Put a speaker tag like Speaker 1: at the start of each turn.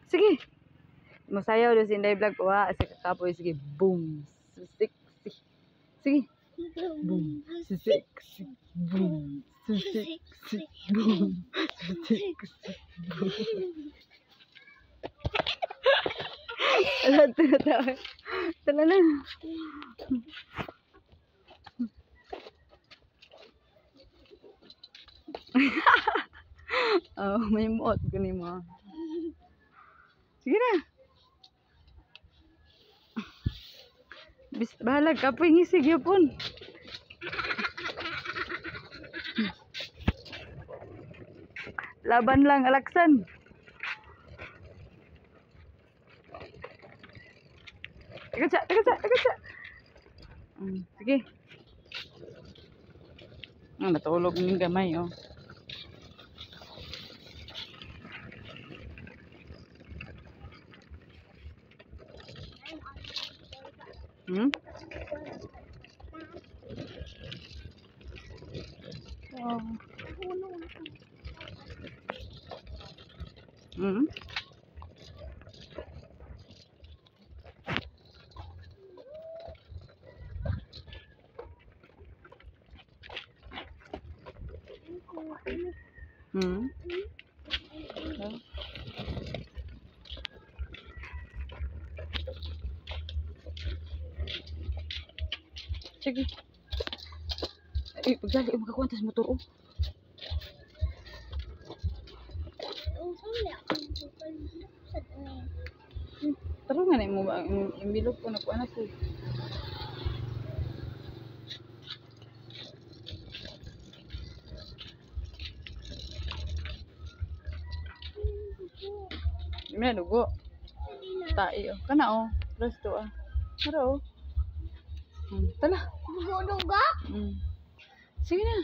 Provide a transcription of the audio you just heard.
Speaker 1: Sige. Musayaw do si Inday Vlog wa sa kakapoy, sige, boom. Sexy. Sige. Boom. Sexy. Boom. Sexy. Boom. Sexy. Boom. Ala, tinatawa. Tala na. Oh, may muot gani mo. Sige na. Bis bahalag kapoy ngisig gyapon. Laban lang alaksan. Teka sa, teka sa, teka sa. Sige. Ah, natulog ng gamay oh. Wow. Sige. Ay, pagdali, makakuha sa motor, oh. Taro nga na mo ba, yung bilog ko, nakuha na ko. Di mo na dugo. Tai, oh. Kana, oh. Resto, ah. Tara, oh. Tala.
Speaker 2: Dugo-dugo?
Speaker 1: Sige na.